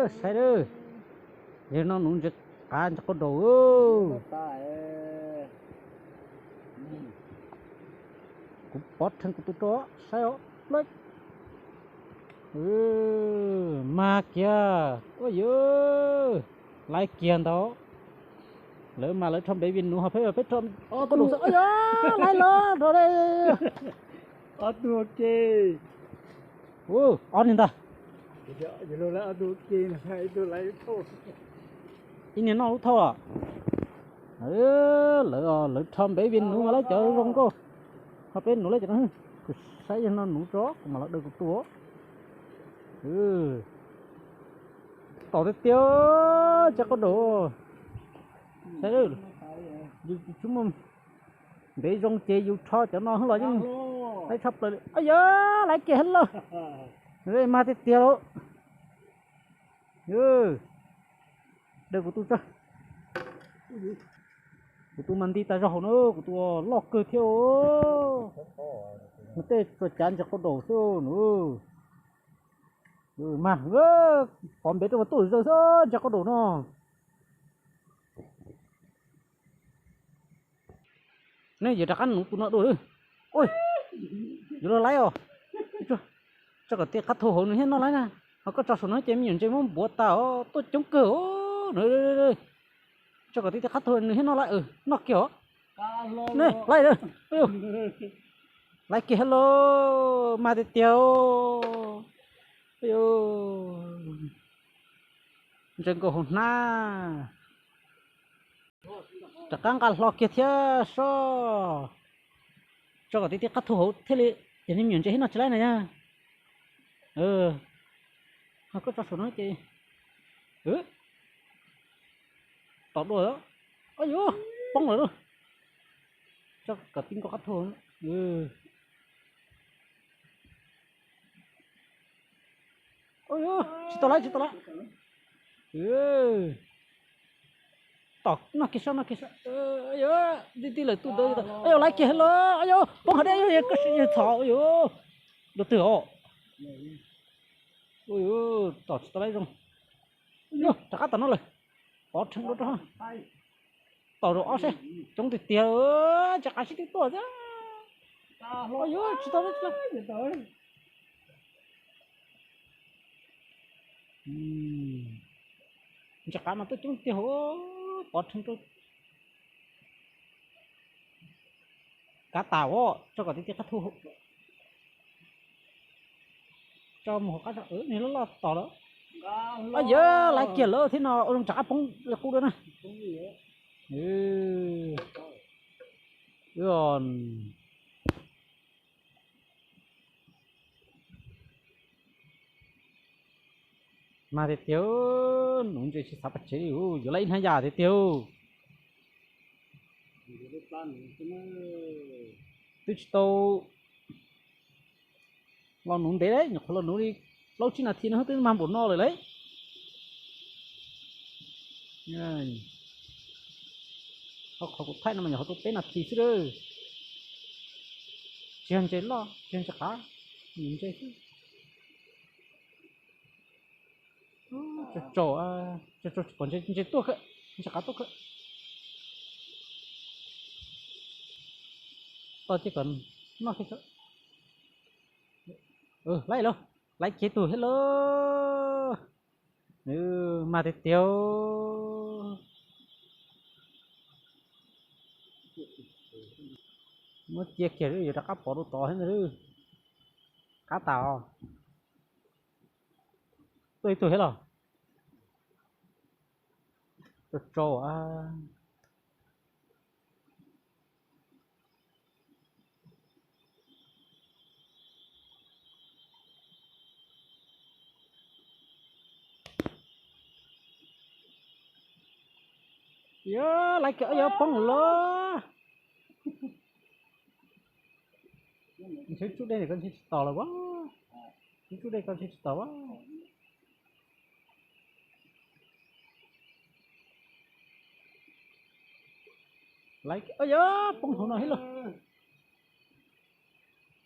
Saib lawm, yog no nuv ntses qav ntses qaub daus. Kuv pov rhees kuv tus rau saib os. Mag kiag, ua yog laiv kiag ntag. Lawv mas lawv rho npev vij nuv ho peb peb rho qaub daus xwb. Yog laiv los rau dej. Ob tug ke. Ob niag ntag. Ib niag noj lub thauj. Lawv, lawv rho npev vij nuv mas lawv cov zoo nkauj, ho peb nuv lawv cov no. Kuv saib yog no nuv tso kuv mam los daws kuv tus. Tom tiag tiag, ntses qaub daus. Saib, yus tsis muaj npev zoo ces yus rho cov no los yeej laiv tshaj plaws li. Yog laiv kiag lauj. Mag tiag tiag lauj. Daws kuv tus tso. Kuv tus mas nti tas zog hauv na, kuv tus loj kawg thiab. Mas tej tsuas cav ntses qaub daus xwb nws. Mag, pov npev rau mas tuaj zaws xwb ntses qaub daus no. Nej yuav rov qab nuv tus no dua. Yuav luag laiv os. Tso kom tij qab thu hauv nws thiaj noj laiv na. Ho koj tso saum no ces me nyuam ntses muab npuav tas os, tuaj coob kawg os. Tso kom tij tij qab thu nws thiaj noj laiv, noj kiag os. Laiv, laiv kiag lauj, mag tiag tiag. Ntses nkaus hauv hnab. Rov qab nqa hlo kiag thiab sob. Tso kom tij tij qab thu hauv thiaj li, ces nej me nyuam ntses thiaj noj tsis laiv na yog. Ho koj tso saum no ces tom dua. Yuav poob lawm lauj. Tso kom tij nkaus qab thu. Tsis tau laiv, tsis tau laiv. Tom, noj kiag sob, noj kiag sob. Tij tij lawm tus ntawd. Laiv kiag los, poob hauv dej, yog txhom, dua twg os. Tom tsis tau laiv zoo. Rov qab tom no lawm. Pov rhees dua rau. Tom rau ob seb, coob tiag tiag, ntses qav sib tw tuaj xwb. Yuav tsis tau laiv. Ntses qav mas tuaj coob tiag hauv, pov rhees rau. Kav tas os, tso kom tij tij qab thu. Tso mus hauv qab, nws loj loj tom lawm. Yog laiv kiag lawm thiab no, ua zoo rov qab poob li qub dua na. Mag tiag tiag, nuv ntses tsis xav pov tseg li, yuav laiv ib hnab yam tiag tiag. Twb tsis tau los nuv ntev, nyuam qhuav los nuv li plaub tsib nas this no twb mag npaum no lawm lauj. Qhov kuv thaij no mas nyuam qhuav tau peb nas this xwb lawm. Tsis yog ntses loj, tsis yog ntses qav, ntses xwb. Tso, tso, tso kom ntses tuaj, ntses qav tuaj. Tso ces kom noj thiab. Laiv lauj, laiv kiag tus thiab lauj. Mag tiag tiag. Muab cia kiag yuav rov qab pov rau tod thiab ntag. Qab tas os. Tuaj ib tug thiab los. Tso tso. Yog laiv kiag, yog poob lawm. Ntshe tsub dej koj ntshe tsis tos lawm as. Tsub dej koj ntshe tsis tos as. Laiv, yog poob hauv no thiab lauj.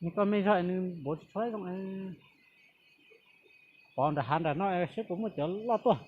Nws koj me zog nws npuav tsis tshua zoo. Pov nram hav nram no saib puas muaj cov loj tuaj.